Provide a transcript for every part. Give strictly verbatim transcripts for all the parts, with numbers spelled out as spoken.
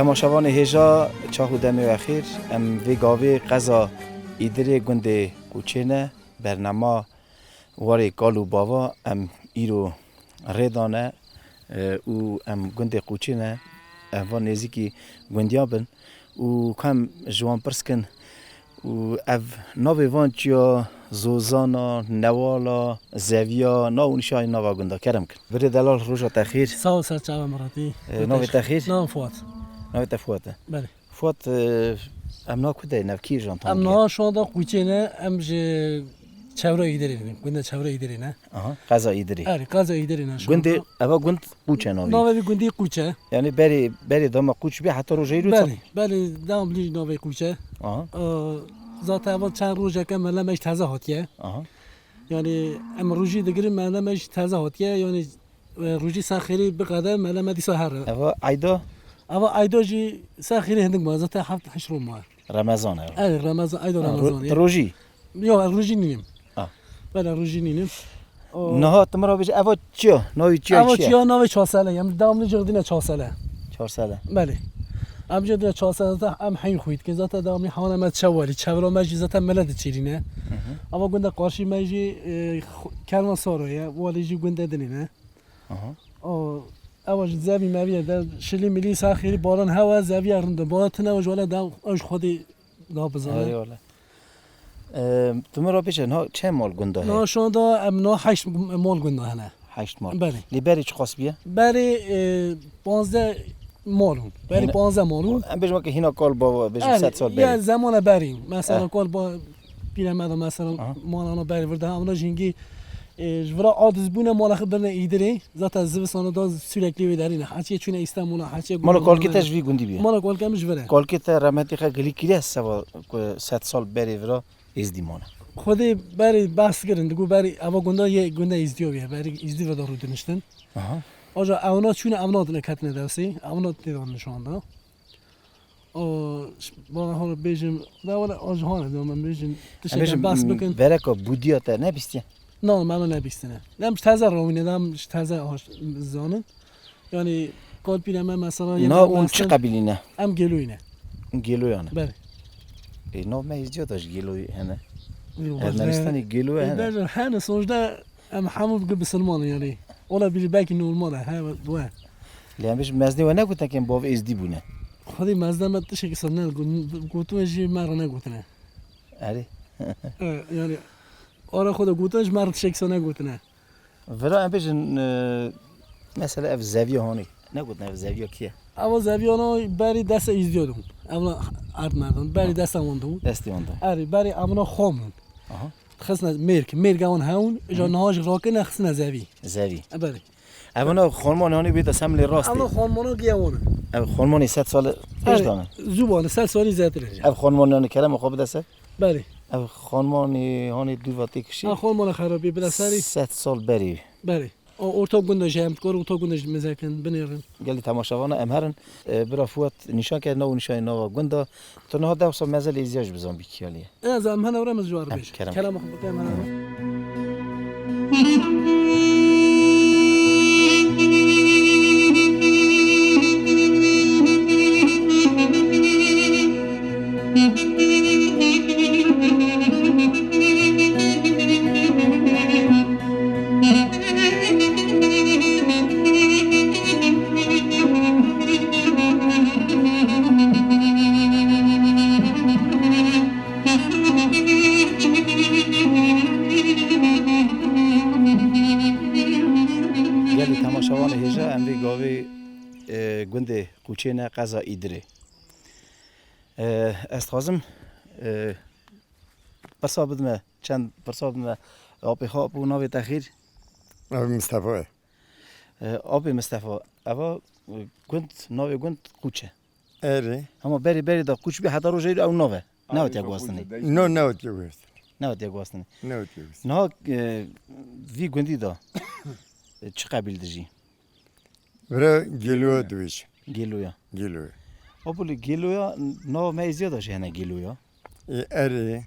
Temaşevanê hêja, çax û demê we xêr. Em vê gavê qeza Îdirê gundê Qûçê ne. Bernama warê kal û bava em îro rê dane, e, û em gundê Qûçê ne. Em van nêzîkî gundiya bin û ku em ji wan pirs kin û ev navê van çiya, Zozana, Newala, Zeviya, nav û nîşanê nava gunda kerem kin. Birê delal, roja te xêr. Sağ ol serçava Muratî. E, navê te xêr? Navê Fuat. Navê te Fuat e. Belê. Fuat, e, em na ku de, navkî jan tam Em diye? Niha şu anda Qûçê ne, em ji çevre Îdirê ne, gunda çevre Îdirê ne. Aha, qeza Îdirê. Erê, qeza Îdirê ne şu Gundê, anda. Eva gund Qûç e navê. Navê vî gundî Qûç e. Yani berê, berê dama Qûç bî heta roja îro çi? Belê, belê, devamlı navê Qûç e. Aha. Ee, zaten eva çend rojeke mele me ji teze hatiye. Aha. Yani em rojî digirin mele me ji teze hatiye. Yani, e, rojî ser xêrî biqede mele me dîsa here. Eva ayda? Eva ayda jî ser xêrî hindik ma, zaten heft heşt roj ma. Remezan e. Erê, Remezan, ayda Ha, ro-, Remezan e. Rojî? Yo, ez rojî nînim. Ah. Belê, rojî nînim. O Niha tu min re bêje, eva çi ya? Navê çi ya, Eva çi ya? Çi ya, navê Çasele. Em devamlı jî dine Çasele. Çasele. Belê. Em jî dine Çasele, zaten em heyn xwî dikin. Zaten devamlı hewna me çewalî. Çevra me jî zaten mele diçîrîne. Hı hı. Eva gunda qarşî me jî, e, xu-, Kervan Saro ye. Walê jî gunda dinê ne. Aha. O, eva jî zevî mevî ye. De şilî milî ser xêrî baran hewe, zeviya rind e. Baran tune, o ji wele de, o ji Xwedê da bizane. Eyvallah. Eee, tu min re bêje, niha çend mal gunda heye? Niha şu anda em niha heşt mal gunda hene. Heşt mal. Belê. Lê berê çiqas bîye? Berê, e, panzdeh mal hûn. Berê Hîna panzdeh mal hûn. Em bêjin weke hîna kal ba, bêjin Erê, sed sal ya berê. Zemana berî. Mesela Eh. kal ba, pîre me de mesela Aha. malana berî vir de. Hemna jî hingî, e, ji vira adiz bûne mala xwe birine Îdirê. Zaten zivistana da sürekli wê derî ne. Heçiye çûne Îstanbul'a, heçiye Mala gundê kalkê me. Te ji vî gundî bîye? Mala kalkê min ji vir e. Kalkê te rehmetî xwe gilî kiriye seba ku sed sal berê vira Êzdî mane. Xwedê berê behs kirin, digo berê eva gunda yê gunda Êzdiyo bîye, berê Êzdî ve de rûdiniştin. Aha. Aja ewna çûne, ewna dine ketine dersê, ewna tê de şu anda. O, ş-, bana hora bêjim, da wala aja hane de, ben bêjim, Em tiştê bêjim, behs bikin. Bereka budiya te nebîstiye? Na, me me nebîstine. Dem ji teze rawine, dem ji teze aş-, zanin. Yani, kalpîne me mesela Na, yemê hûn çi mestin. Qebîlî ne? Em Gêloyî ne. Gêloyan e. Belê. E, nav me Êzdiya da jî Gêloyî hene. Yo, Ermenistanê belê. Gêloyî E, hene. Belê, hene, sonuçta em hemû bi Bisilman yani. Ola bîrî belkî normal e, he, we. Lê em bêjin mezdê we negotine ke em bav Êzdî bûne? Xwedî mezdê me tiştekî sor ne, got-, gotine jî me re negotine. Erê. E, yani, ara xwe de gotine, ji me re tiştekî sor negotine. Vira em bêjin, e, mesela ev zeviya hanê. Negotine ev zeviya kî ye? Eva zeviya na berî desta Êzdiya dû. Evna erd merdin. Berî Ha. desta wan dû. Destê wan dû. Erê, berî evna xom bûn. Aha. Xisne mêrk. Mêrk ewan hewn. Hı hı. Ja niha jî rakine xisne zevî. Zevî. E, berî. Evna xormanê hanê bê de semlê rastê. Eva xormana giye wan. Ev xormanê sed sal Erê, pêş dane. Zû wan, sed salî zêtir e. Ev xormanê hanê kerema xwe bide ser. Berî. Ev xormanê hanê dûva tê kişî. Ha, xormana xerabî bide serî. Sed sal berî. Berî. O orta gunda jî em dikar orta gunda jî mezekin, binêrin. Gelî temaşevana em herin, e, bira Fuat nîşan ke nav û nîşanê nava gunda. Tu niha dewsa mezelê Êzdiya jî bizan bî kî yalî ye. Ez em hene ora min ji war Em bêj. kerem. Kerem xwe bikem hene. Gelî temaşevanê hêja, em vê gavê, e, gundê Qûçê ne, qeza Îdirê. E, ez dixwazim, e, pirsa bidime, çend pirsa bidime. Apê xwe, apê navê te xêr? Navê Mistefa ye. E, apê Mistefa, eva, e, gund, navê gund Qûç e. Erê. Hema berê berê de Qûç bî heta roja îro ew nav e. Newtiye guhastinê. No, newtiye guhastinê. Newtiye guhastinê. Newtiye guhastinê. Niha, e, vî gundî de, e, çi qebîl dijî? Vira Gêloya dibêjin. Gêloya. Gêloya. Apolî Gêloya, nava me Êzdiya de jî hene Gêloya. E, erê.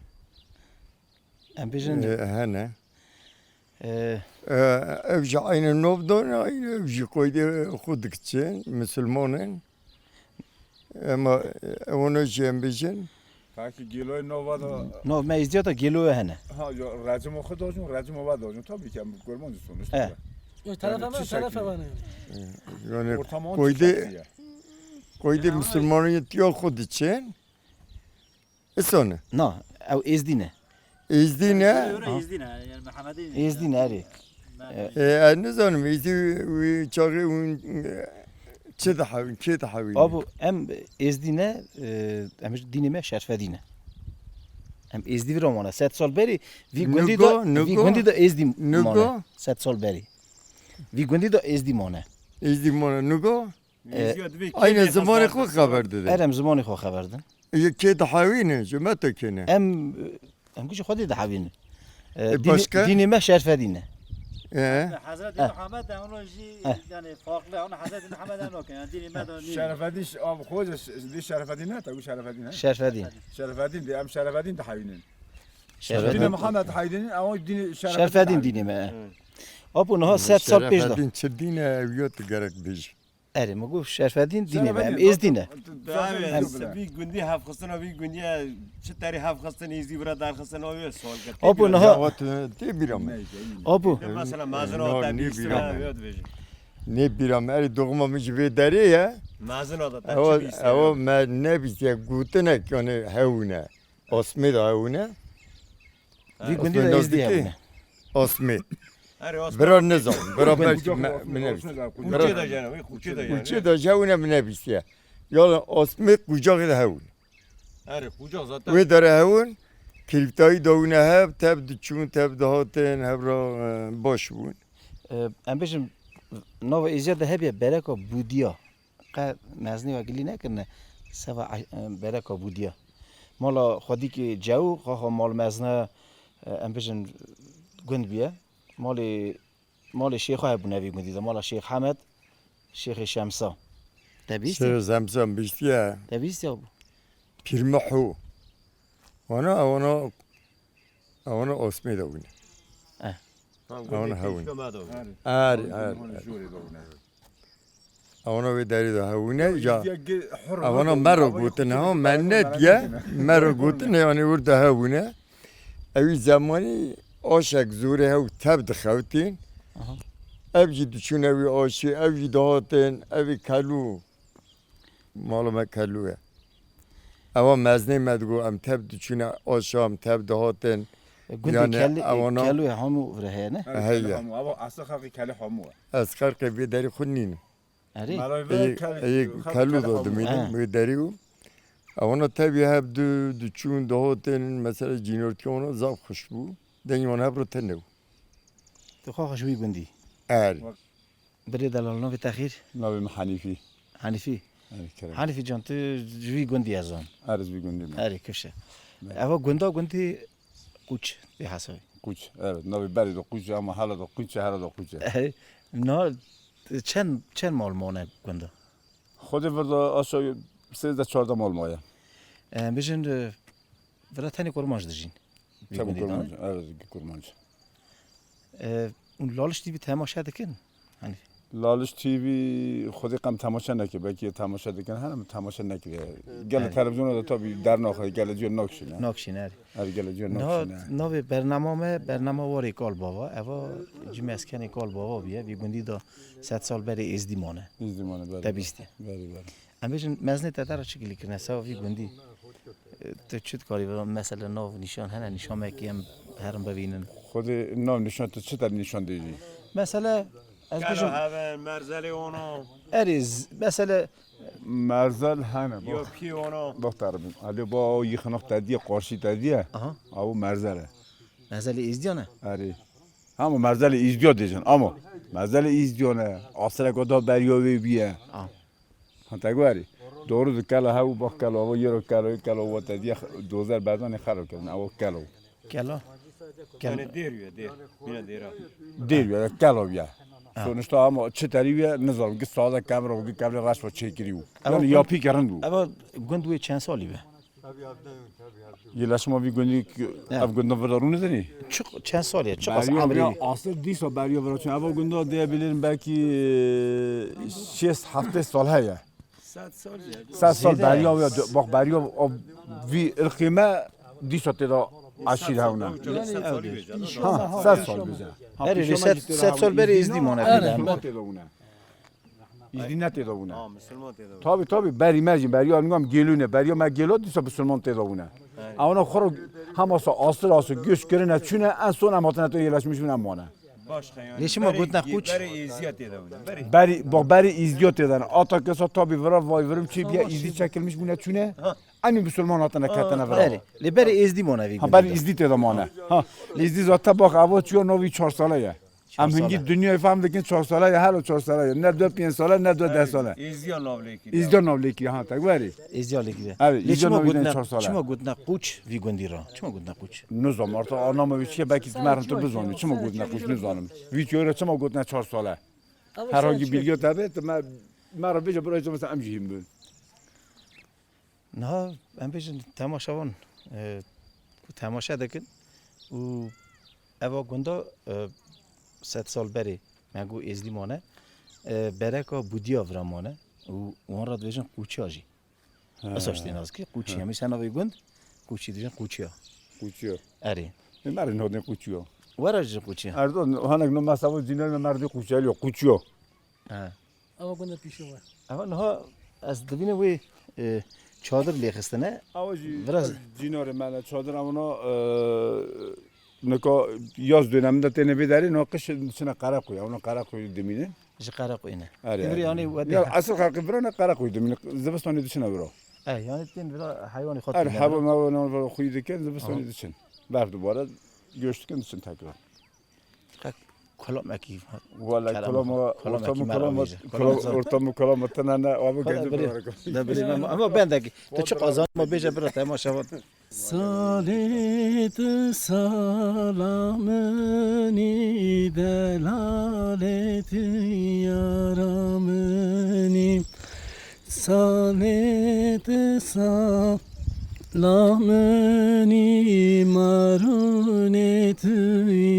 Em bêjin E, hene. E, E, ev jî aynı navdan, aynı ev jî koydê xwe dikiçin, Müslümanın. Ema, e, onu jî em bijin. Peki gêloyê nava da No, me îzdiyata gêloyê hene. Ha, ya, recimo xwe dajin, recimo ve dajin. Tabii ki em kurmancî sonuçta. He. Yo, tarafa Yani, me, çi tarafa şekli? Bana yani. Yani Ortam onun koyde, çi şekli ya? Koyde Yani ama Müslümanın tiya xwe diçin. Isone. Na, ew êzdî ne. Êzdî ne? Êzdî ne, yani Mehemedî ne. Êzdî ne, erê. E, ez nizanim, êzdî wî çaxê hûn, e, çi dihewin, kê dihewin? Abo, em êzdî ne, e, em ji dînê me şerfedî ne. Em êzdî vira mane. Sed sal berî, vî gundî Nugo, da, vî nugo, gundî da êzdî nugo. Mane. Sed sal berî. Vî gundî da êzdî mane. Êzdî mane, nugo? Êzdiya divê kê Aynen bê zimanê xwe xeber dide. Erem zimanê xwe xeber din. Yê kê dihewîne, ji me tekêne. Em, em kişî xwedî dihewîne. E, E, dînê, başka? Dînê me şerfedî ne. E. Hezretî Eh. Muhammed de onu jî Eh. yani farklı, onu Hezretî Muhammed de nakin. Yani dînê me de nî. Şerefedîn ş-, abi, hoca ş-, dî Şerefedîn ne? Tabii Şerefedîn ne? Şerfedîn. Şerefedîn de, em Şerefedîn dihewînin. Şerfedîn. Dînê Muhammed dihewînin, ama dînê Şerefedîn Şerfedîn dihewînin. Dînê me. Apo niha sed sal pêş de. Şerefedîn çi dîne ev yo tu gerek bijî. Erê, min got Şerfedîn dînê me, em êzdî ne. Em vî gundî hevxistina, vî gundiye çi terî hevxistin, êzdî vira derxistin, o ye sual kir. Apo niha. Ya, tê bîra me. Apo. Mesela mezin o te bîstine, ya dibêje. Nê bîra me, erê doxuma min ji vê derê ye. Mezin o da te çi bîstine? Ewa me nebîstiye, gotinek yani hewne. Osmê de hewne. Vî gundî de êzdî hebûne. Osmê. Erê, Osmê. Bira nizam, bira belkî me, me nebîst. Kuçê de jene, wî kuçê de jene. Kuçê de jewine me nebîstiye. Ya Osmê qucağê de hewin. Erê, qucağ zaten. Wê dere hewin, kirîptayî dawine hev, tev diçûn, tev dihatin, hev ra, e, baş bûn. E, em bêjin, nava êziya de hebiye bereka bûdiya. Qe mezinê we gilî nekirine, seva e-, bereka bûdiya. Mala xwedîkê Cew, xaxa mal mezine, e, em bijin gund bûye. Malê, malê şêxa hebûne vî gundî de, mala Şêx Hemed, Şêxê Şemsa. Te bîst? Şêxê Şemsa bîstiye. Te bîst ya bû? Pîrmihû. Wana, wana, wana Osmê de bûne. Eh. Wana hewin. Erê, erê, erê. Ewna wê derî de hewine ya. Ewna me re gotin ha, me ne diye, me re gotin yani wir de hewine. Ew zemanî aşek zorê hew tev dixewtin. Aha. Ev jî diçûne wî aşî, ev jî dihatin, ev ê kelû. Mala me kelû ye. Ewa meznê me digo em tev diçûne aşa, em tev dihatin. E, gundê Yani, kelî, e, ewana kelû ye hemû vire heye ne? Heye. Hemû, ewa asla xelqî kelî hemû ye. Ez xelqê vê derî xwe nînim. Erê. Ê, ê, kelû da dimînim, Ha. Wê derî û. Ewana tevî hev du, diçûn, dihatin, mesela cînortî wana zaf xweş bû. Dengê wan hev re tune bû. Tu xwe xweş wî gundî. Erê. Birê delal navê te xêr? Navê min Hanîfî. Hanîfî? Erê, kerem. Hanîfî can, tu ji wî gundî ez zan. Erê, ji wî gundî me. Erê, kifşe. Eva gunda gundî Quç tê hesabê. Quç, evet. Navê berê de Quç e, ama hala da Quç e, hala da Quç e. Erê, na çend, çend mal mane gunda? Xwedê vir de aşağı sêzdeh çardeh mal maye. E, bijin, e, vira tenê kurmanc dijîn. Vî Tabii gundî de, kurmanc, ne? Evet, kurmanc. E, hûn Laliş T V temaşe dikin? Hani? Laliş T V xwedî qem temaşe neke, belkî temaşe dikin, hene min temaşe nekiriye. Gelê Evet. televizyona da tabii dernaxê, gelê cihê nakşîne. Nakşîne, evet. Her gelê cihê Niha nakşîne. Navê bernama me, bernama Warê Kal Bava. Eva ji meskenê Kal Bava bûye. Vî gundî de sed sal berê êzdî mane. Êzdî mane, berê. Te bîst e. Berê, berê. Em bêjin mezinê te te re çi gilî kirine, seva vî gundî? E, tu çi dikarî, mesela nav nîşan hene, nîşan me ki em herin bibînin? Xwedê nav nîşan tu çi te nîşan dêjî? Mesela, ez Kelo bêjim heve, merzelê ono. Erê, z-, mesela Merzel hene, Yo bak. Pî ono. Bak tarım. Hadi bu o yıkınık te diye, karşı te diye. Aha. Avu merzel e. Merzelê êzdiyan e? Erê. Ama merzelê êzdiya dêjin, ama merzelê êzdiyan e. Asrek o da beriya wê biye. Ah. Ha, te guherî. Doğru di kela hew bak kela, o yero kela, kela o te diye dozer berdanê xero kirin, o kelo. Kelo? Kelo. Yani dêr ye, dêr. Yine dêra. Dêr ye, kelo ye. Ha. Sonuçta ama çi terî ye, nizam, ki sade kamera, ki kamera raşva çekiriyor. Ama Yani gund-, yapı karın bu. Ama gund wê çend salî be? Yê leşma vî gundî ki, Ya. Ev gunda vir de rû nizanî? Çi, çend salî ye? Çi qas Beriya emrê? Vira asıl dîsa beriya vira çûn. Eva gunda diyebilirim belki, e, şêst heftê sal heye. Sed sal beriya wê, bak, beriya o vî irqê me dîsa tê de eşîr hewne. Ha, sed sal bêje. Ha, Erê, pîşa me sed, jî tê de sed sal hewne. Berê Êzdî mane. Erê. Musulman tê de bûne. Êzdî ne tê de bûne. Ha, Musulman tê de bûne. Tabii, tabii, berî me jî, beriya ningam gêlûne, beriya me gêlo dîsa Musulman tê de bûne. Erê. Ewna xwe ro hema sa asir asir göç kirine çûne, en son em hatine to yerleşmiş bûne em wane. Lê çima gotine Qûç? Berê Êzdiya tê de bûne. Berê. Berî, bak, berî Êzdiya tê de ne. Ata kesa tabi vira vay virim çê biya Êzdî çekilmiş bûne çûne. Ha. Enî Musulman hatine ketine vira. Erê. Lê berê Êzdî mane vî Ha, gundî berî de. Êzdî tê de mane. Ha. Lê Êzdî zaten bak, eva çiyo novî çar sale ye. Çar sale. Em hingî dinyayê fehm dikin çar sale ye, helo çar sale ye. Ne du pênc sale, ne du deh sale. Êzdiya nav lê kiriye. Êzdiya nav lê kiriye, ha, tek werî. Êzdiya lê kiriye. Evet, Lê Êzdiya çima nav lê gotine, çar sale. Çima gotine Qûç vî gundî ra? Çima gotine Qûç? Nizam, artık anlamı bir şey, belki tu merin tu bizanî. Çima gotine Qûç, nizanim. Vî çiyo re çima gotine çar sale? Herhangi bilgi te be, tu me, me re bêje, bira, mesela em jî hîn bin. Niha em bêjin temaşevan, e, ku temaşe dikin û eva gunda, e, sed sal berê me got Êzdî mane, e, bereka Budiya vira mane û wan re dibêjin Qûçiya jî. He. Esa ji tê nas ki Qûçî. He. Hemî ser navê gund Qûçî dibêjin Qûçiya. Qûçiya. Erê. Ê, me re nodên Qûçiya. Were ji Qûçiya. Erdo, hanek no mesela cîner me merdê Qûçiya, Qûçiya. He. Ewa gunda pîşe we. Ewa niha ez dibînim wê, e, çadir lê xistine. Ewa jî Biraz cînarê me ne çadir, ewa no, e, nika yaz döneminde têne vê derê, no qiş diçine Qereqoyê, ewa no Qereqoyê dimînin. Ji Qereqoyê ne. Erê, Îmrî erê. Yanî we Ya, dê esil xelqê vira ne Qereqoyê dimînin, zivistanê diçine vira. Eh, yanî tên vira heywanê xwe Erê, tîne heywan vira. Mewan vira xwî dikin, zivistanê Tamam. diçin. Berf dibare, göç dikin, diçin tekrar. Qe-, kulamekî. Wala Kerem, kulama, kulamekî ortamı me kulama, rabêje. Kulam kulam, zor. Ortamı kulama tenane, abi Kulam gece biri. bırakın. Ne bileyim ama, ama ben de ki, tu çık azan mı bêje bira temaşa var. Salê tu sala min î, delalê tu yara min î. Salê tu sala min î, marûnê tu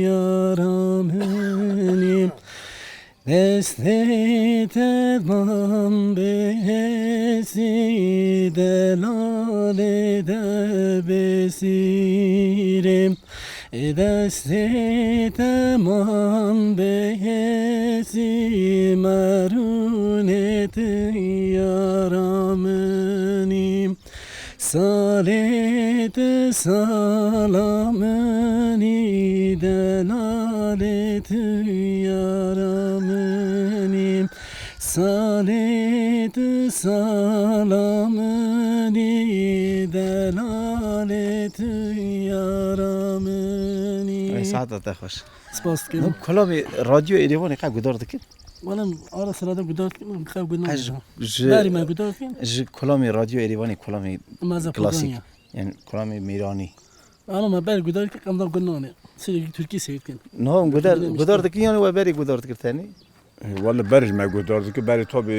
yara min î. Destê te ban bêhêsî, delalê de bêsîrê. Destê te man bêhêsî, merûnê tu yara min î. Salê tu sala min î, delalê tu yara min î. Salê tu sala min î, delalê tu yara min î. Ey, saeta te xweş. Spas dikim. Hûn kulamê radyo Êrêvanê qe gudar dikin? Wala ara sira de gudar dikim, qe gudar Qe ji, dikim. ji, Berî me gudar dikim. ji kulamê radyo Êrêvanê, kulamê Mezepodanya. klasîk, yani kulamê mêranî. Ana me ber gudar dikim, em da gud nane. Sürekli Türkiye seyir dikin. No, gudar, Türkiye gudar dikin yani we berî gudar dikir tenê? E, wala berî me gudar dikim, berî tabi, e,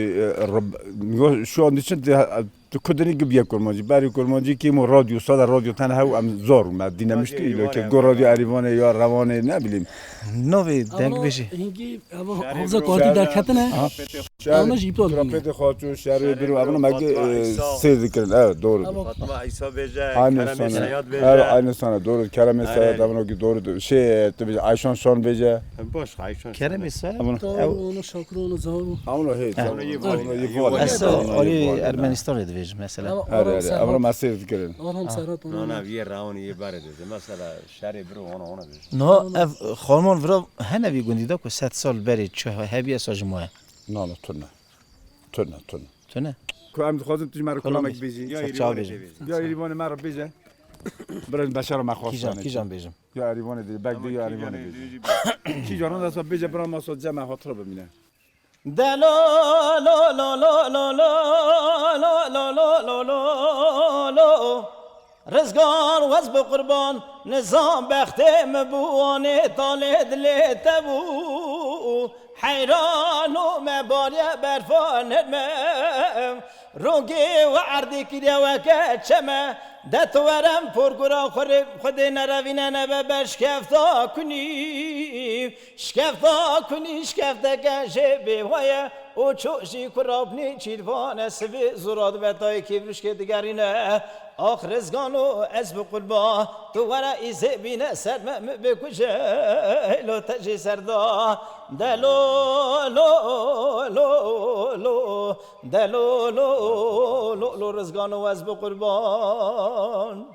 rib-, yo, şu an için de, Tu kudinî gibiye kurmancî. Berî kurmancî kêm û radyo, sada radyo tene hew em zor me dînemiştin. Radyo îlo ke Erîvanê. Go radyo Erîvanê ya Rewanê, ne bileyim. Navê Ama dengbêjê. hingî, ama Şerê Havza biro. Kuatî derketine. Aha. Şer, Ama jî iptal bûne. Trapêtê Xaço, Şerê Biro, Biro, ama me Fatma ge, e, Îsa. sêr dikirin. Evet, doğru. Ama Fatma Îsa bêje, Aynı Keremê sana. Seyad Evet, bêje. aynı sana, doğru. Keremê Aynen. Seyad, ama ki doğru. Şey, tu bêje, Ayşan Şan bêje. Baş, Ayşan Keremê Şan. Seyad. Ama Tamam, onu Şakir, onu Zahar. Ama he, Ama tamam. yê Ama var. yê var. Esa Ama yê alî var. Ermenistanê dibêjim mesela. Ama Her Orhan yerde. Serhat. Ama me sêr dikirin. Orhan Ha. Serhat, onu. Na, na, vîyê Rewanê yê berê dibêje. Mesela Şerê Biro, ona, ona dibêje. No, ev xormon vira hene vî gundî de ku sed sal berê çi hebiye sa ji moye. Na, na, tune. Tune, tune. Tune? Ku em dixwazin tu ji me re Kulamek. kulamek bêjî. Ya Ser Erîvanê çawa bêjim? bêje. Ya Erîvanê me re bêje. Biraz beşera me xwestane. Kîjan, kîjan bêjim? Ya Erîvanê dê, bek dê ya Erîvanê bêje. Kîjan, ondan sonra bêje, bira masa cem hatira bimîne. De lo, lo, lo, lo, lo, lo. Rizgar wez bi qurban, nizam bextê min bû, anê talê dilê te bû. Heyran û me bariye berfa nirme, rongê we erdê kiriye weke çeme. De tu werem porgura xwe rê Xwedê nerevîne nebe ber şkefta kunî. Şkefta kunî şkefteke jê bêwaye û ço jî kurabnî çîrvane sivê zûra dibe tayê kêvrûşkê digerîne. Ax rizgano ez bi qurba tu were îzê bîne ser me mi bê kuje lo te jê serda. De lo lo lo lo de lo lo lo lo rizgano ez bi qurban.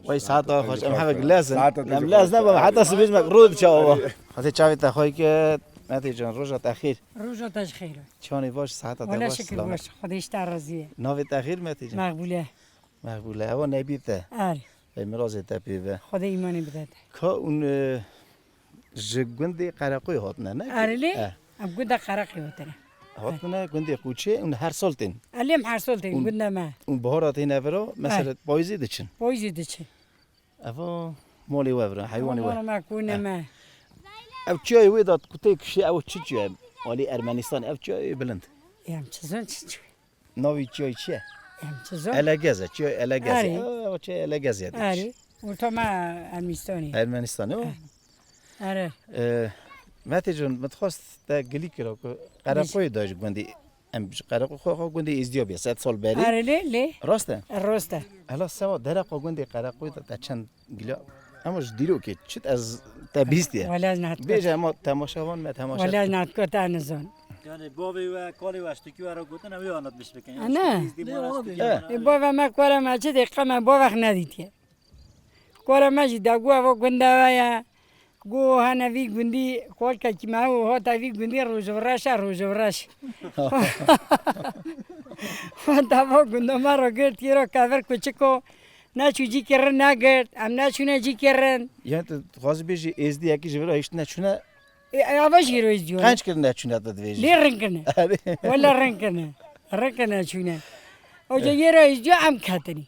Wey saeta xweş, em hevek lez in. Saeta te Em jî lez xweş. Nebin, heta sibêj me rû diçe ava. Hadi çavê te xwe ke, Metê can, roja te xêr. Roja te ji xêr. Çanê baş, saeta te Wala baş, şikir selamet. Baş. Xwedê ji te razî ye. Navê te xêr Metê can? Mexbûle. Mexbûle, ewa nebî te. Erê. Ey mirazê te pê ve. Xwedê îmanê bide te. Ka un, e, ji gundê Qereqoyê hatine, ne? Erê lê, Eh. Em gunda Qereqê hatine. Hatine gundê Qûçê, un her sal tên. Elê em her sal tên, Un, gunda me. Un bahara têne vira, mesela Eh. Payîzê diçin. Payîzê diçin. Eva molê we vira, heywanê we. Mala me, kûne Eh. Me. Ev çiyayê wê de ku tê kişê, ew çi çiya ye? Alî Ermenistan, ev çiyayê bilind. Em çi zon çi çi? Navê çiyayê çi ye? Em çi zon? Elegez e, çiyayê Elegez e. Erê. Aa, o çiyayê Elegez e. Erê. Orta me Ermenistanê. Ermenistanê o. Eh. Erê. Ee, Metê can, min dixwest te gilî kira ku Qereqoyê de ji gundî, em ji Qereqo xwe, xwe gundê Êzdiya bîye, sed sal berî. Erê, lê, lê. Rast e? Rast e. Hela sewa dereqa gundê Qereqoyê de te çend Gila, ama ji dîrokê çi ez te bîstiye? Wala ez natkot. Bêje, ama temaşevan me temaşe Wala ez natkot, ez nizon. Yani bavê we, kalê we, ştikî we re gotin, ew ê anlatmiş bikin. Ana. Ştikî, Lê, bana abi. Ştikî, E. Bana. E, bava me, kora me çi dê, qe me bavek nedîtiye. Kora me jî da gu eva gunda we ye. Gu hene vî gundî, kolkekî me û hota vî gundî rojevreş e, rojevreş. Hota va gunda me ro girt, yê ro kevir kuçiko. Neçû cîkê rin negirt, em neçûne cîkê rin. Yani tu dixwazî bêjî êzdî yekî ji vir hiştine çûne E, e, ava jî ro êzdî yo. Qenc kirine çûne tu dibêjî. Lê rin kirine. Erê. Wela rin kirine. Rin kirine çûne. Oca Eh. Yê ro êzdî yo em ketinî.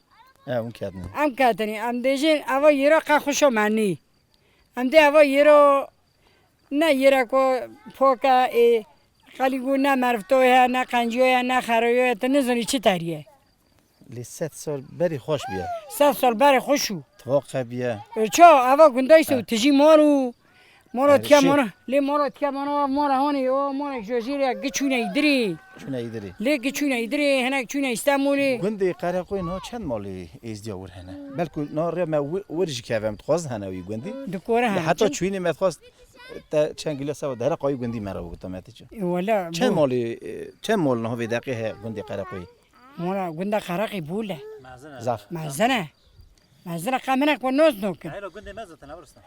Eh, hûn ketinî. Em ketinî. Em dêjin ava yê ro qe xuşo me nî. Em dê ava yê ro ne yê re ko poka ê Xelî got, ne mervtoy heye, ne qenciyoy heye, ne xeroyoy heye, tu nizanî çi terî ye. Lê sed sal berî xweş bûye. Sed sal berî xweş û. Tifa qe bûye. E, ça, eva gundayî se Ha. Tijî mor û mora Ha, tiya şî. Mora, lê mora tiya mora, mora honê, o mora jojîrê, gi çûne îdirê. Çûne îdirê. Lê gi çûne îdirê, hinek çûne Îstanbulê. Gundê Qereqoyê niha çend malê êzdiya wir hene? Belku niha rê me wir, wir jî keve em dixwazin hene wî gundî. Dikore hene. Heta çûyînê me dixwast Te çend gila sewa dere qayî gundî me re bigota, me tê çi? E, wela, Çend bu- malî, e, çend mal niha vê deqê heye gundê Qereqoyî? Mala gunda Qereqî bûle. Mezin e. Zaf. Mezin e. Mezin e, qe min e ku noz nokin. Heyra gundê me zaten, Avrustan.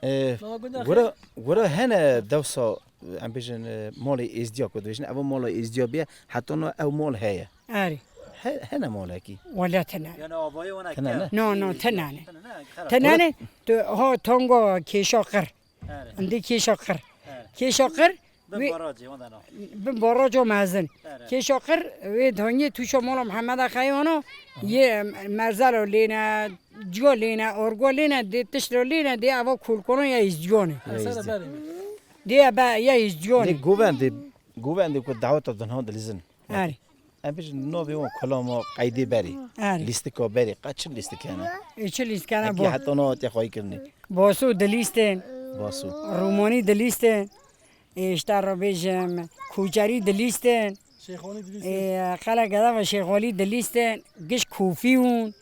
E, Baba, gunda gura, gura hene dewsa, em bêjin, e, malê êzdiya ku dibêjin, eva mala êzdiya bîye, heta no ew mal heye. Erê. He-, hene malekî. Wela tine. Yani avayê wana Tine ne? No, no, tine ne. Tine ne, xera. Tine ne, tu ho tongo kêşo qir. Erê. Em dê kêşa qir. Erê. Kêşa qir, Bin wê barajê, wenda no. Bin barajo mezin. Erê. Kêşa qir, wê dihangê tûşa mala Mihemeda Xeyano, yê merzelo lêne, ciyo lêne, orgo lêne, dê tişt ro lêne, dê eva kolkono ya îzciyone. Eser berê. Dê ebe ya îzciyone. Lê govendê, govendê ku daweta dinha dilîzin. Erê. Em bêjin navê wan kulama qeydê berê. Erê. Lîstika berê. Qe çi lîstik hene? E, çi lîstik hene? Hekî bo- heta niha hatiye xwayî kirinê. Bosu dilîstin. Bosu. Rûmonî dilîstin. E, işte re bêjim, Koçerî dilîstin. Şêxolî dilîstin. E, qele geda ve Şêxolî dilîstin. Giş kofî hûn.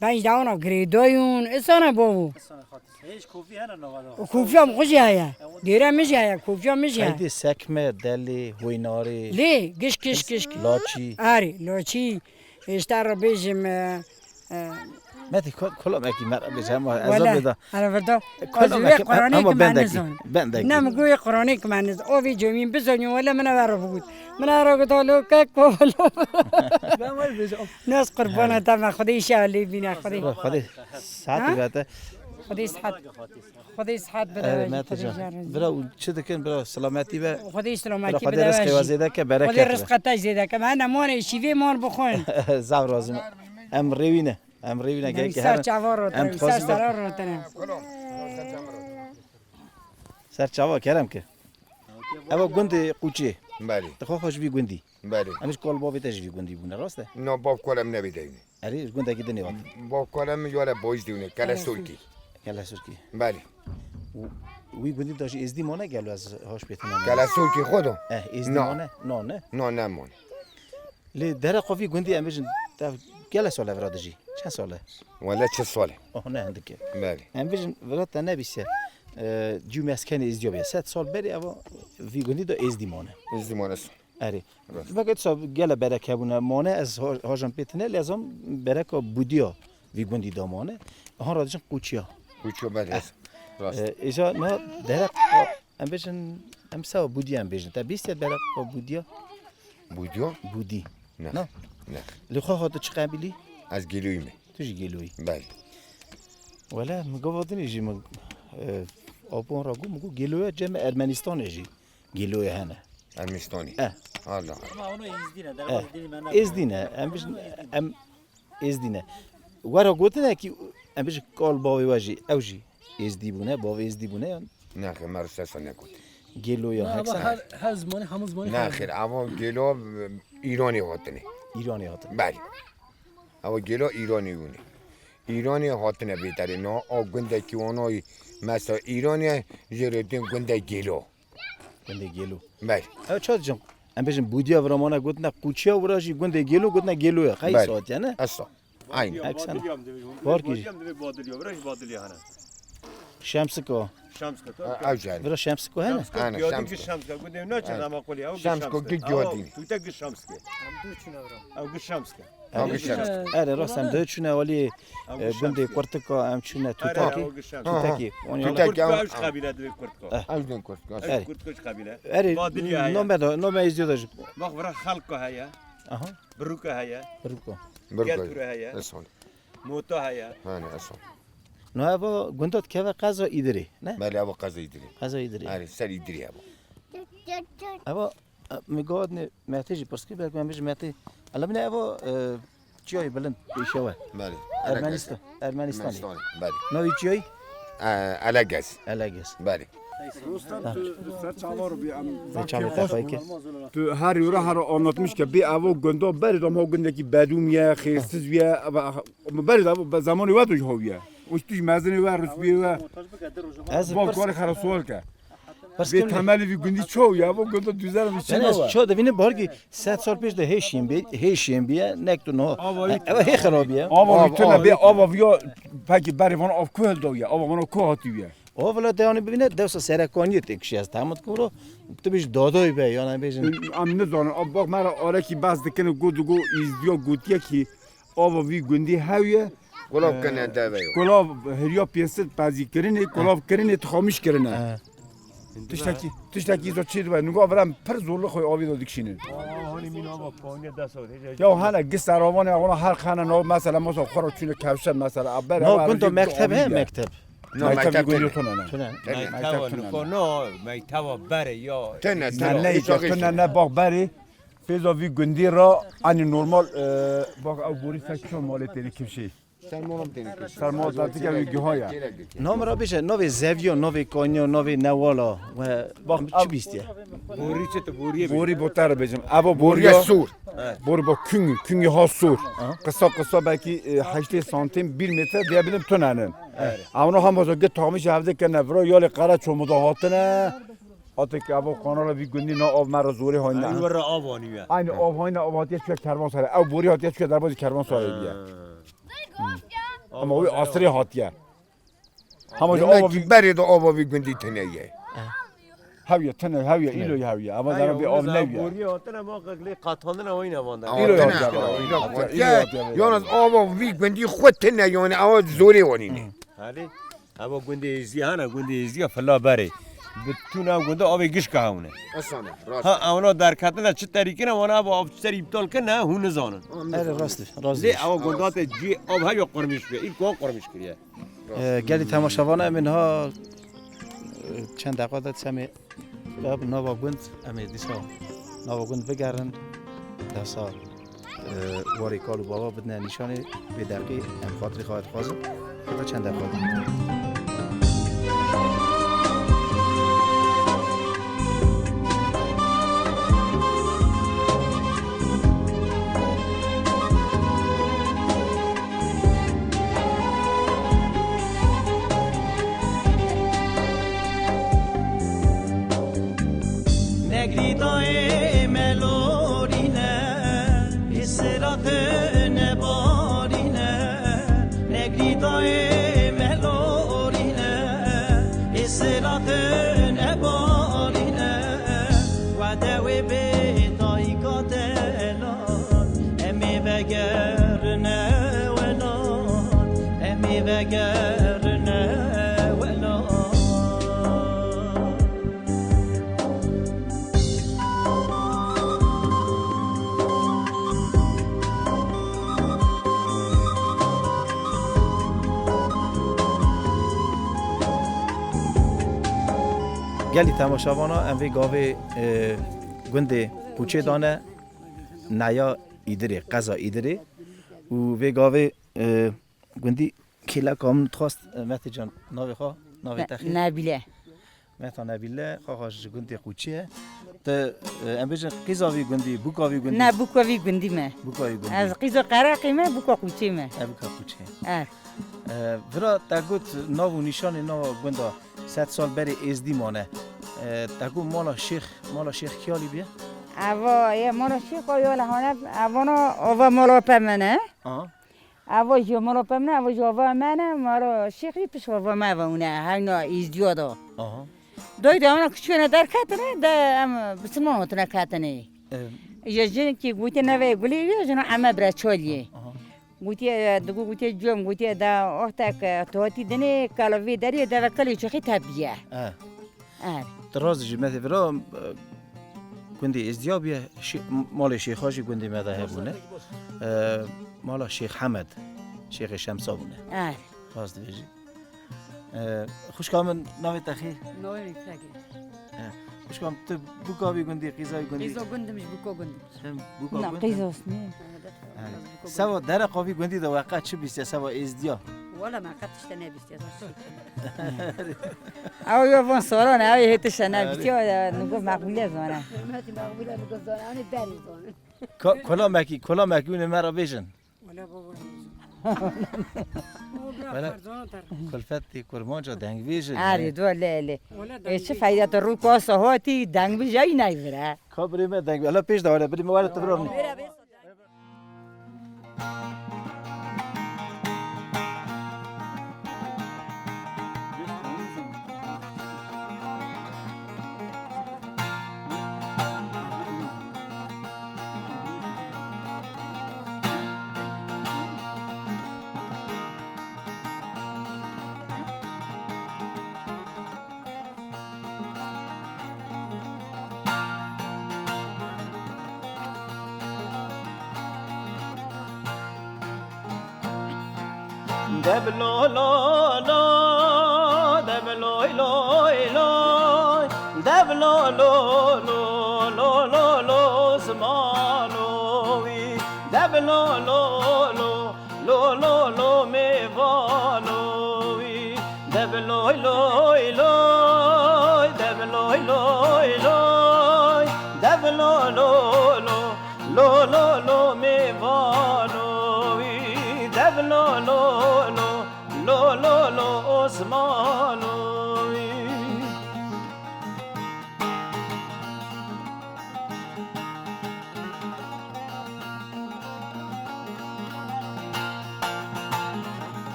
Benc dawna girêdayûn, isana bavû. Isana xatir. Hêj kofî hene nava da. O kofîya min xwe jî heye. Dêre min jî heye, kofîya min jî heye. Qeydê sekme, delê, hoynarê. Lê, giş, giş, giş. Laçî. Arê, laçî. Hêşta re bêjim, e, e, Metî ko-, kolamekî me re bêje, hema ez Wele, bêda. Hele virda. Kolamekî, Ez wê Qur'anê ama ki me bendekî, nizan. Bendekî. Ne mi goyê Qur'anê ki me nizan. O vê cemîn bizonî wele min eve re bigot. Min eve re got, "Alo, kek ko, alo." Ben var bêje. Nas qurbana te me, Xwedê şa lê bîne, Xwedê. Xwedê saet Ha? Bide te. Xwedê sihet. Xwedê sihet bide. Evet, Mete can. Bira û çi dikin, bira selametî be. Xwedê selametî bide. Xwedê rizqê we zêde ke, bereket be. Xwedê rizqa te zêde ke. Hene mor ê şîvê mor bixwin. Zaf razim. Em rêwîne. Em rêwîne. Em gelek ser herin. Çava rotin, em ser dixwazin sera rotin. Ser çava kerem ke. Ev gundê Qûçê. Belê. Dixwe xwe ji vî gundî. Belê. Em ji kol bavê te ji vî gundî bûne, rast e? No, bav kol em nebî deyne. Erê, ji gundekî din ê hat. Bavkala min yare Bojdî wine, Kelesurkî. Kelesurkî. Belê. Û wî gundî de jî Êzdî mane gelo ez hoş pê tine. Kelesurkî xwe do? Eh, Êzdî mane? No, ne. No, ne mane. Lê dereqa vî gundî em bêjin, te gele sal e vira dijî? Çend sal e? Wele çil sal e. Oh, ne hindik e. Belê. Em bêjin vira te nebîse, e, cû meskenê Êzdiya bê. Sed sal berê eva vî gundî de Êzdî mane. Êzdî mane. Erê. Rast. Belkî tu gele berek hebûne mane, ez ho-, hojam pê tine, lê ez am bereka Budiya vî gundî de mane. Han radijin Qûçiya. Qûçiya, belê. Eh. Rast. E, îja na derek, em bêjin, em sewa Budiya em bêjin. Te bîstiye bereka Budiya? Budiya? Budî. Ne. Na? Ne. Li xwe xwe tu çi qebilî? Ez Gêloyî me. Tu jî Gêloyî. Belê. Wele, min gava dinê jî min, e, apon ra got, min got, Gêloya cem Ermenistanê jî. Gêloya hene. Ermenistanê. Eh. Allah. Ama onu Êzdî ne, Eh. derbas Êzdî ne. Em bijin, em Êzdî ne. Wera gotine ki, em bijin kal bavê we jî, ew jî Êzdî bûne, bavê Êzdî bûne yan? Nexê, me rişte sa nekot. Gêloya, Na, heksan. Her, her zimanê, hemû zimanê Ne, xêr, ava gêlo, e, Îranê hatine. Îranê hatine. Belê. Ava gêlo Îranê bûne. Îranê hatine bêterê. Na, a gundekî onayî, mesela Îranê jê re tên gundek gêlo. Gundê Gêlo. Belê. Ew çawa dicin? Em bêjin Budiya vira mane gotine Qûçiya, vira jî gundê Gêlo gotine Gêloya. Qey Belê. Saet yani? Esa. Aynı. Eksen. Badilya mı demek? Barkî. Badilya mı demek? Badilya. Vira jî Badilya hene. Şemsiko. Şemsiko, Ha, tabii. Ew jî hene. Vira Şemsiko hene? Şemsiko, Aynen, diyordun ki Şemsiko. Şemsiko. Gundê ne çe Aynen. Ama kolye. Ew Şemsiko, Şemsiko. Git Ama diyordun. Tu tek Şemsiko. Em dû çûne vira. Ew Şemsiko. Ew Erê, Şemsiko. Erê, rast em dû çûne walî, Ew e, gundê Şemsik. Kurtika, em çûne Erê, Tutaki. Ew Şemsik. Tutaki. Aha. Ondan Tutaki, Kurtka ew- ew ji kabîle divê Kurtka. Eh. Ew jin Kurtka. Ew Erê. Kurtka ji kabîle. Erê, Badilya heye. Nome de, nome Êzdî de jî. Bak, vira Xelka heye. Aha. Biruka heye. Biruka. Biruka. Getura heye. Esan. Mota heye. Hani esan. No eva gunda dikeve qeza Îdirê, ne? Belê, eva qeza Îdirê. Qeza Îdirê. Hani ser Îdirê eva. Eva E, min got ne Metê jî pirs kir, belkî em bêjin Metê. Ela bine evo, e, çiyayê bilind pêşiya we. Belê. Ermenistan, Ermenistanê. Ermenistanê, belê. Navê çiyayê? E, Elegez. Elegez. Belê. Rostem, tu ser çavar bî, em Vê çavê te xwe kir. Tu her yura her anlatmış ke bê evo gunda berê de ma gundekî bedûm ye, xêrsiz ye, eva, berê de evo be-, zemanê we de ji hawiye. Û tu ji mezinê we, rutbiyê we. Ez Bak, pirs- karê xera sual ke. Pirs Vê kim ne? Temelê vî gundî çaw ya, bu gunda düzen bir şey Yani ez var. Çaw devine bargî sed sal pêş de hêşiyên bê, hêşiyên bîye, nek tu no. Ava vî Eva hê xirabî ye. Ava vî Ava, tune ava bê, vî ava vîya peki berê vana av ku hildawiye, ava vana ku hatiye. O vila de yani bibîne dewsa serekaniyê tê kişiye ez tehmid kuro. Tu bêj dadayî be, yani bêjin. Em nizanin, av bak mera arekî bes dikine, got digo, Îzdiya gotiye ki, Ava vî gundî hew ye. Kulav Ee, kene deve yo. Kulav hiriya pêsir pezî kirinê, kulav kirinê, tixamîş kirine. Ee. Tiştekî, tiştekî zo çê dibe. Nuga vira em pir zorlu xwe avê de dikişînin. Aa, hani min ava koniye dest avê. Ya hene gis eravanê, ona her xene no, mesela, mesela, xwe ro çûne kevşe, mesela, a ber No, ava gundo erjî mekteb avê he, ye. Mekteb. No, Mekteb mekteb gundî tune. Tune ne. Tune. Mekteba Mekteb tune nuko ne. No, mekteba bere ya. Tune, Ne, tune. ne, Hiç yok tune, işte. Ne, bak beri. Fêza vî gundî ra, anî normal, e, bak, ew borî fek ço malê têrî kimşî. Sermolam têrî kimşî. Sermola da tika wî guha ya. Navê ra bêje, navê zeviya, navê kanya, navê newala, we Bak, çi bîstiye? Borî çi tu borî bî? Borî boter bêjim. Eva Borî borî ya. Sûr. Borî bo kungî, kungî ha sûr. Aha. Qisa qisa belkî, e, heştê santim, bir metre diyebilirim tunenin. Evet. Ama no hamaza git tamiş evde kene vira, yalê qara çomuda hatine. Atek evo kanala vî gundî na av me re zorê hayne. Ew ra av anî ye. Aynı av hayne, av hatiye çûye kervan sare. Ew borî hatiye çûye derbazî kervan sare diye. Ha. Ama o asrê hatiye. Ama Demek ava ki vî berê de ava vî gundî tine ye. Hev ye, tine hev ye, îlo ye hev ye. Ama zara bir av ne ye. Borî hatine ma qekle katandina oyna vanda. Îlo ye hatiye. Yalnız ava vî gundî xwe tine yani ava zorê wanî ne. Hadi. Eva gundê Êzdiya hene, gundê Êzdiya fila berê. Bi tûna gunda avê gişka hewne. Esane, rast. Ha, ewna derketine çi terîkine, wana eva av çi terî îptal kirine, hûn nizanin. Erê, rast e, rast e. Lê eva gunda te cî av heya qurmiş be, îlk wan qurmiş kiriye. Ee, gelî temaşevana em ê niha, e, çend deqa de semê Ev nava gund, em ê dîsa nava gund bigerin, dewsa, e, warê kal û bava bidine nîşanê vê deqî em xatirê xwe dixwazin. Heta çend deqa din. Nebarîne wede wê bê dayika delal, em ê vegerine welat, em ê vegerine welat. Gelî temaşevana, em vê gavê, e, gundê Qûçê dane, neya Îdirê, qeza Îdirê û vê gavê, e, gundî kêleka min dixwest, e, Metê can, navê xwe, navê Ne-, te xêr? Nebîle. Meta Nebîle, xaxa ji gundê Qûçê ye. Te, e, em bêjin qîza vî gundî, bûka vî gundî? Ne, bûka vî gundî me. Bûka vî gundî. Ez qîza Qereqê me, bûka Qûçê me. E, bûka Qûçê. E. E, vira te got nav û nîşanê nava gunda sed sal berê êzdî mane. E, te got mala Şêx, mala Şêx Kiyalî bîye? Eva, ye mala Şêx o, yo lehane, evana ova mala pe me ne. Aha. Eva jî mala pe min e, eva jî ava me ne, mala Şêx jî pişt ava me ve hûn e, hewna îzdiya da. Aha. Doy de ana kiçûne derketine, de em bisilman hatine ketine. Em. Ji jinkî gotiye neve Gulê ye, jina Eme Breçaliyê. Aha. Gotiye, digo gotiye cem, gotiye da wextek tu hatî dinê, kala vê derê deve kelê çixî tepiye. E. Er. Tu rast dijî, me tê vira, e, gundê Êzdiya bûye, şê-, malê şêxa jî gundê me de hebûne. E, mala Şêx Hemed, Şêxê Şemsa bûne. Er. Rast dibêjî. E, xwişka min, navê te xêr? Navê min Fegê. E, xwişka min, tu bûka vî gundî, qîza vî gundî? Qîza gundim ji bûka gundim. Hem bûka Na, gundim. Qîzos ne? Erê. Seba dereqa vî gundî de we qet çi bîstiye seba Êzdiya? Wala me qet tişte nebîstiye, zor çi. Ew ya van soran, ew hê tişte nebîstiye, Erê. Nigo meqbûle zane. Hurmetî meqbûle nigo zane, anî berî zane. Ko-, kolamekî, kolamekî hûn ê me re bêjin. Wala baba. Wala. Kulfetî kurmanca dengbêjin. Erê, do lê lê. Wala E, çi dengbêj. Feyda tu rû kasa hatî, dengbêj ay nayvire. Ka birê me deng, hala pêş de were, birê me were tu vira. Deb lo lo lo, deb loy loy loy, deb lo lo lo, lo lo lo, zimano wî. Deb lo lo lo, lo lo lo, mêvano wî. Deb loy loy loy, deb loy loy loy, deb lo lo lo, lo lo lo, mêvano wî. Deb lo lo lo, lo lo lo, osmano wî.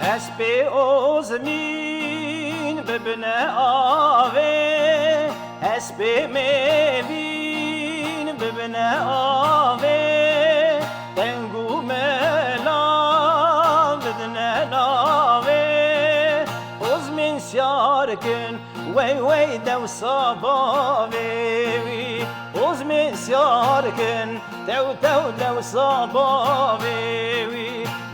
Hespê ozmîn bibine avê, hespê mêvîn bibine avê, teng û mela bidine navê. Ozmîn siyar kin, wey wey, dewsa bavê wî. Ozmîn siyar kin, tew tew, dewsa bavê wî.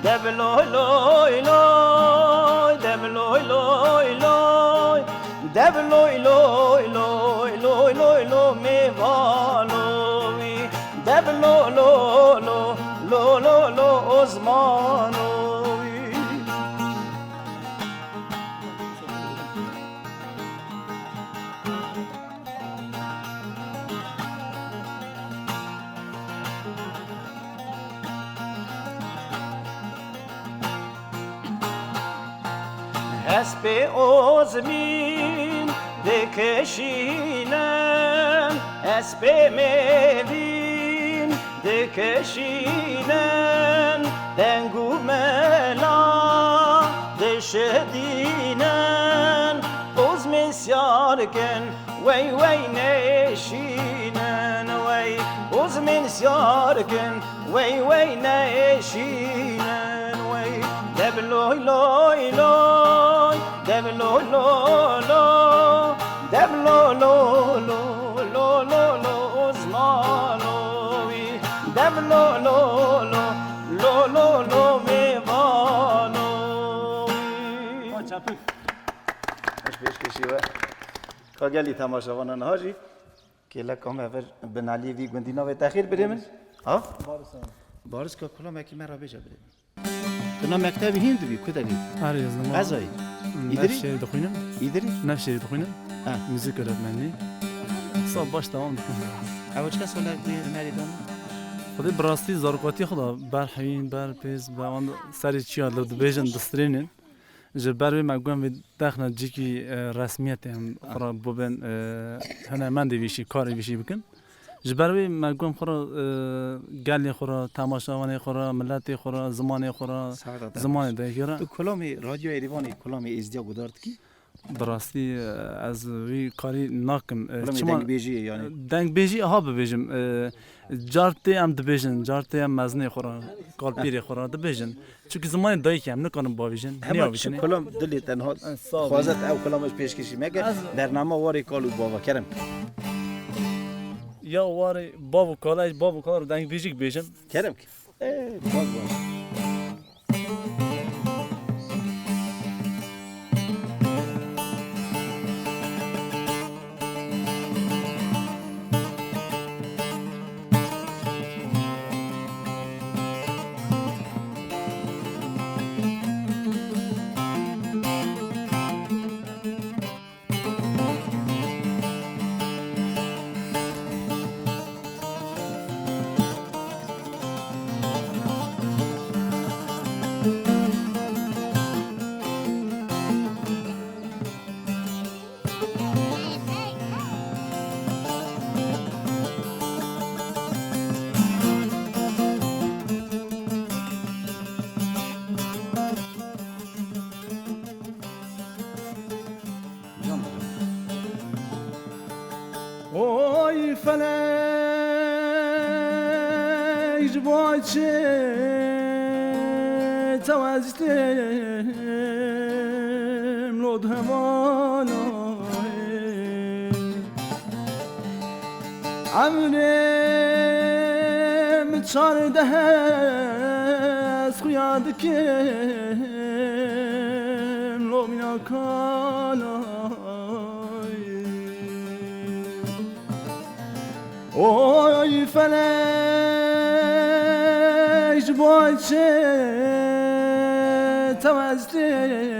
Deb loy loy loy, deb loy loy loy, deb loy loy loy, loy loy lo, mêvano wî. Deb lo lo lo, lo lo lo, osmano wî. Hespê ozmîn dikişînin, hespê mêvîn dikişînin, Şidînin, uzmên siyar kin, wey wey nêşînin, wey uzmên siyar kin, wey wey nêşînin, wey. Dev loy loy loy, dev lo lo lo, dev lo lo lo, lo lo lo, uzmano wî, dev lo lo lo, lo lo lo, mêvano wî. Çapik. Hoş pêşkêşî we. Ka gelî temaşevanan niha jî kêleka me vir binaliyê vî gundî navê te xêr birê min. Ha? Baris e. Baris ka kulamekî me re bêje birê min. Tu na mektebî hîn dibî, ku dibî? Her yaz dima. Qezayî. Îdirî? Nevşehirî dixwînim. Îdirî? Nevşehirî dixwînim. Ha. Muzîk öğretmenliği. Sağ baş devam dikim. Ew çika soler tu hunerî dana? Xwedê bi rastî zarokatî xwe da ber heyîn, ber pêz, ber wan serê çiya li dibêjin, distrênin. Ji ber wê me guhem vê dexna cîkî, e, resmiyetê em xwe re bibin, e, hunermendê vî jî, karê vî jî bikin. Ji ber wê me guhem xwe re, e, gelê xwe re, temaşevanê xwe re, miletê xwe re, zimanê xwe re, zimanê dayikê re. Tu kulamê Radyo Êrîvanê, kulamê Êzdiya guhdar dikî? Bi rastî, e, ez wî karî nakim. E, kulamê çima dengbêjiyê yani? Dengbêjî aha bibêjim. E, Car tê em dibêjin, car tê em mezinê xwe re, kalpîrê xwe re dibêjin. Çimkî zimanê dayikê em nikarin bavêjin, Hema çi niyavêjinê. Kulam dilê te niha. E, sağ ol. Xwazet ew kulam ji pêşkêşî meke. Ez bernama warê kal û bava, kerem. Ya warê bav û kala, ez bav û kala re dengbêjik bêjim. Kerem ki. Ê, bak, bak. Oy felek, ji bo çi tewezîtim lod hevana. Emrê min çardeh ez xuya dikim lomîna kanay. Oy felek, ji bo çi tewezîtim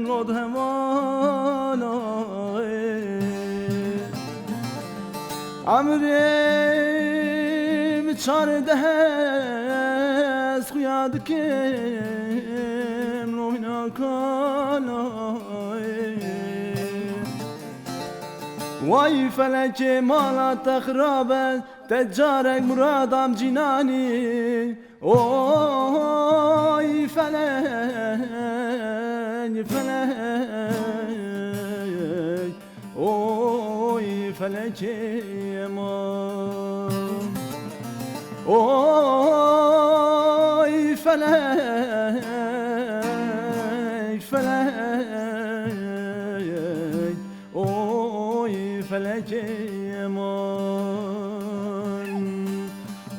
lod hevana. Emrê min çardeh ez xuya dikim lomîna kanay. Way felekê mala te xirab e, te carek muradam cînanî. Oy felek, felek, oy felekê min. Oy felek, felek, oy felekê min.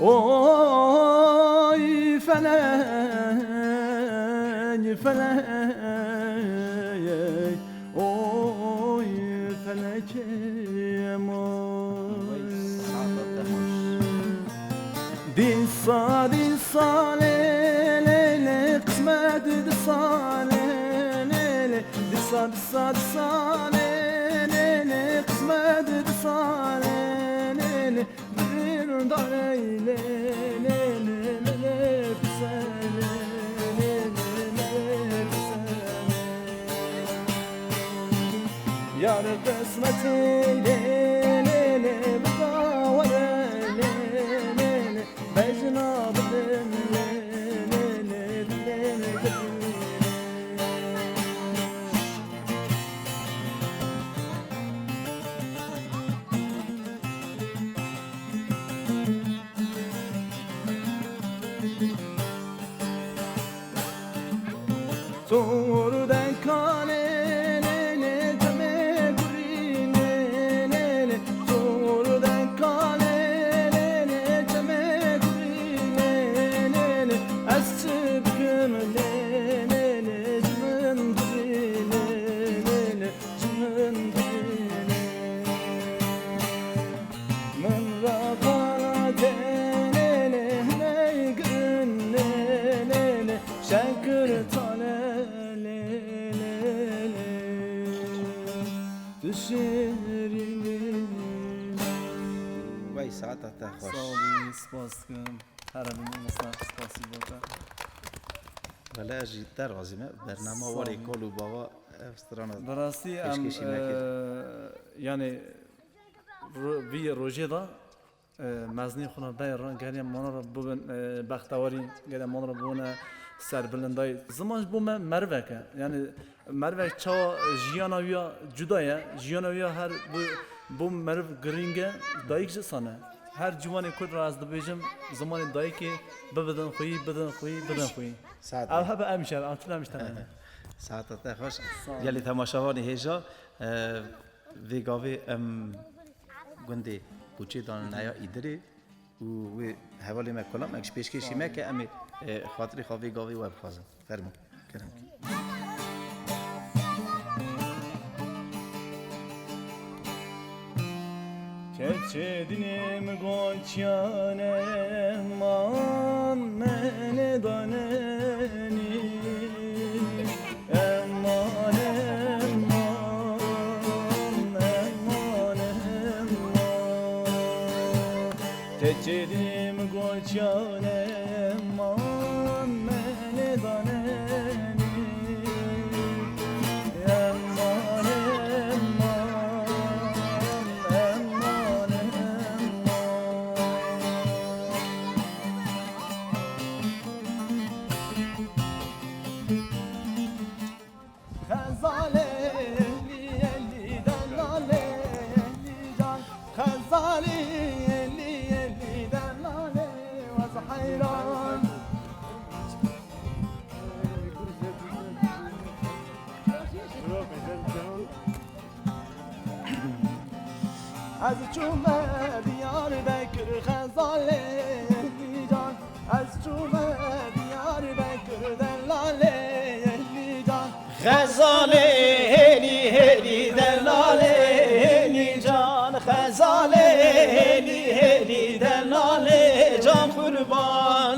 Oy felek, felek, oy felekê min. Dîsa, dîsa lê, lê, lê, qismet dîsa lê, lê, lê. Dîsa, dîsa, dîsa lê, lê, lê, qismet dîsa lê, lê, lê. Dilda lê, lê, lê, lê, lê, lê, dîsa lê, lê, lê, lê, dîsa lê. Yar qismetê lê, lê, lê, bida were lê, lê, lê. Bejna bidim lê, lê, lê, lê, lê, lê. Sor de kale lê lê cemê gurî lê lê lê. Sor de kale lê lê cemê gurî lê lê lê. Ez çi bikim lê lê lê, ji min dibî lê lê lê, ji min dibî lê. Min re xala tê lê lê, hiney girin lê lê lê. Şekir tale lê lê lê, tu şêrîn î. Wey saeta te xweş. Sağ olun, spas dikim. Her hebin, spas, spasî bo te. Wele ez jî te razî me. Bernama Sağ warê olun. Kal û Bava ev strana Bi rastî em, pêşkêşî me kir. E, yani ro-, vî rojê de E, meznî xwe ne bey re, gerê mano re bibin, e, bextewarî, gerê mano re bibine serbilindayî. Ziman ji bo me merivek e. Yani merivek çawa jiyana wî ya cuda ye. Jiyana wî ya her bo, bo meriv girîng e, dayik jî sane. Her ciwanê Kurd re ez dibêjim, zimanê dayikê bibidin xweyî, bidin xweyî, bidin xweyî. Saet Ev hebe em şer, em tune em ji te ne. Saeta te xweş. Sağ ol. Gelî temaşevanê hêja, e, vê gavê em gundê Koçê dan Neya Îdirê û wê hevalê me Kulam, em ji pêşkêşî me ke em ê, e, xatirê xwe vê gavê we bixwazin. Fermo. Kerem. Keçê dinê min goçiyane man me lê danenî. Eman, eman, eman, eman. Te çêdî min goçiyane eman, me lê danenî. Eman, eman, eman, eman. Xezalê elî elî delalê elî can. Xezalê elî elî delalê wez heyran. Ez çûme Diyarbekir Xezalê elî can. Ez çûme Diyarbekir delalê elî can. Xezalê hêlî hêlî delalê hêlî can. Xezalê hêlî hêlî delalê can qurban.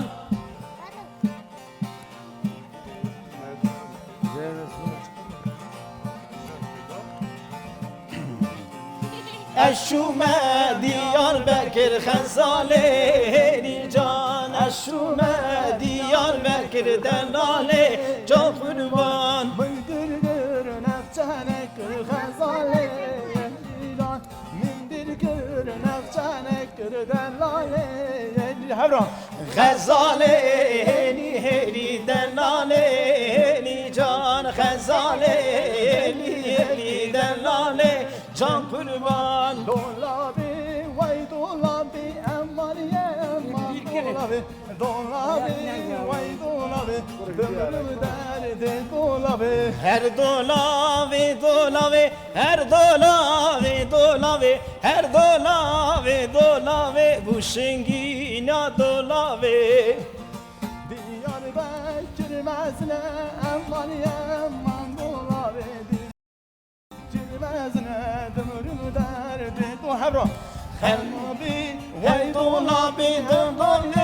Ez şûme Diyarbekir Xezalê hêlî can. Ez şûme Diyarbekir delalê can qurban. Min girgir nexçenek Xezalê hêlî can. Min girgir nexçenek Delalê hêlî hevra. Xezalê hêlî hêlî delalê hêlî can. Xezalê hêlî hêlî delalê can qurban. Dolabê wey dolabê eman ye eman dolabê. Dolavê, wey dolavê, dimirim derdê dolavê. Her dolavê, dolavê, her dolavê, dolavê, her dolavê, dolavê, bu şingîna dolavê. Diyarbekir mezne, eman ye, eman dolavê. Girmezine dimirim derdê do hevra. Xelbî wey dolabî dolabê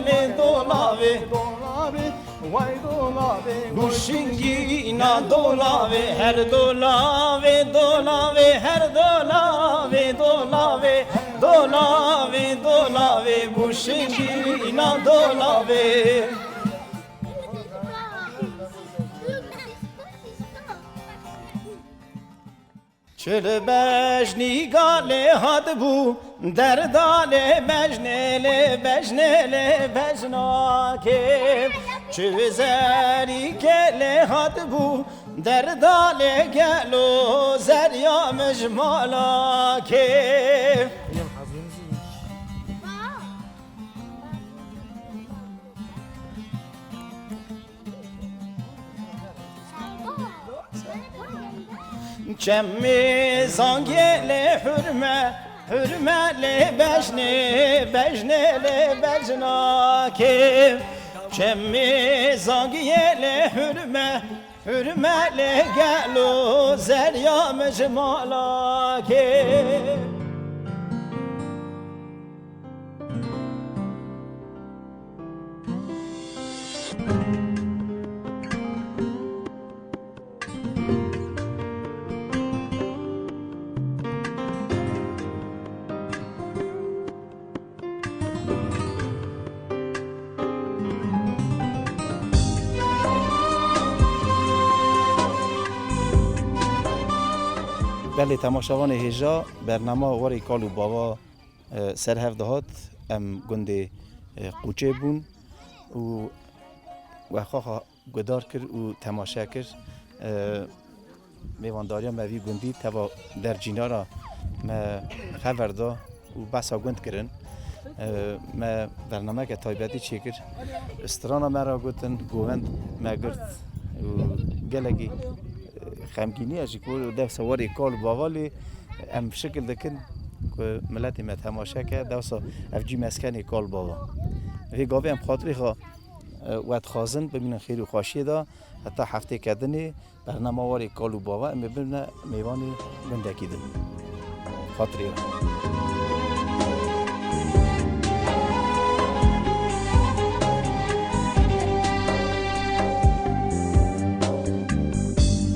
lê dolabê. Dolabî wey dolabî. Guşingîna dolabê her dolabê dolabê her dolabê dolabê. Dolabê dolabê guşingîna dolabê. Çil bejnî galê hatibû, derda lê bejnê lê bejnê lê bejnakê. Çi zerîkê lê hatibû, derda lê gelo zerya mijmalakê. Em hazır mısınız? Wow. Çemî zangê lê hurme, hurme lê bejnê, bejnê lê bejnakê. Çemî zangê lê hurme, hurme lê gelo zerya mijmalakê. Belê temaşevanê hêja, bernama Warê Kal û Bava, e, ser hev dihat. Em gundê, e, Qûçê bûn û we xaxa guhdar kir û temaşe kir. E, mêvandariya me vî gundî teva dercînara me xever da û behsa gund kirin. E, me bernameke taybetî çêkir. Strana me ra gotin, govend me girt û gelekî, e, xemgîniya ji ku dewsa warê kal û bava lê em şikil dikin ku miletê me temaşe ke, dewsa ev cî meskenê kal bava. Vê gavê em xatirê xwe, e, we dixwazin bimînin xêr û xweşiyê de. Heta heftê ke dinê bernama warê kal û bava em ê bibine mêvanê gundekî din. Xatirê we.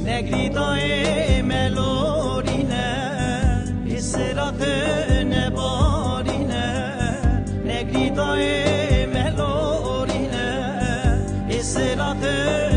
Negrîdayê me lorîne, îsra tu nebarîne. Negrîdayê me lorîne, îsra tu